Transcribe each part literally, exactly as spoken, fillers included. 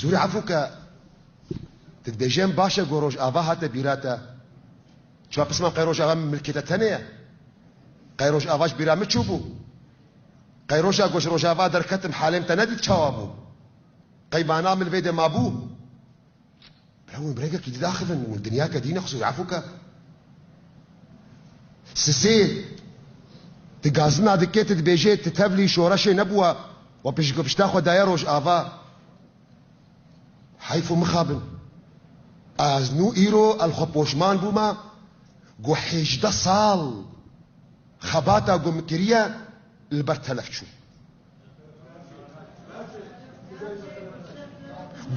Sûrî efû ke, tu dibêjê em baş e, go Rojava hate bîra te. Çima pisman qey Rojava milkê te tenê ye? Qey Rojava ji bîra min çûbû? Qey roja ku ji Rojava derketim halê min te nedît çawa bû? Qey mana min li vê de mabû? Bira hûn bi rêkekî dî daxivin, hûn dinyake dî ne, qisûr efû ke. Sisê, tu gazina dikê, tu dibêjê, tu tevlî şoreşê nebûwa, we pişt-, pişta xwe daye Rojava. Heyf û mixabin. Ez nû îro el xwe poşman bûma, ku hêjdeh sal xebata ku min kiriye li ber telef çû.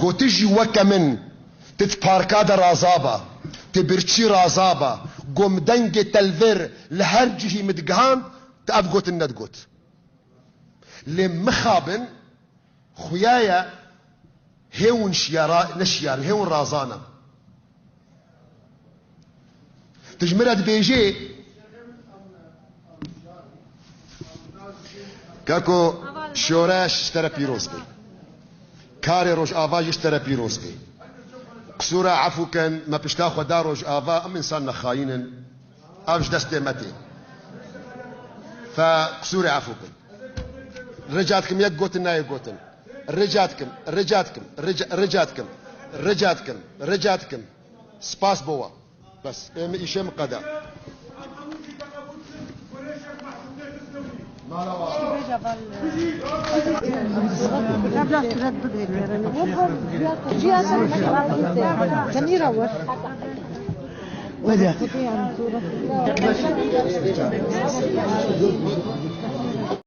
Gotiş jî weke min, ti di parka de razaba, ti birçî razaba, gom dengê telvir li her cihî min digihand, ti ev gotin nedigot. Lê mixabin, xuya ye hêwin şiyara, neşiyarin, hêwin razana. Tu ji min re dibêjê, Keko, şoreş ji te re pîroz be. Karê Rojava jî ji te re pîroz be. Qisûra efû kin, me pişta xwe da Rojava, em însan ne xayîn in. Ev ji destê me tê. Fe qisûrê efû kin. Rica dikim, yek gotin nayê gotin. Rica dikim, rica dikim, rica, rica dikim, rica dikim, rica dikim. Spas bo we. Bes, ê min îşê min qede. Mala we.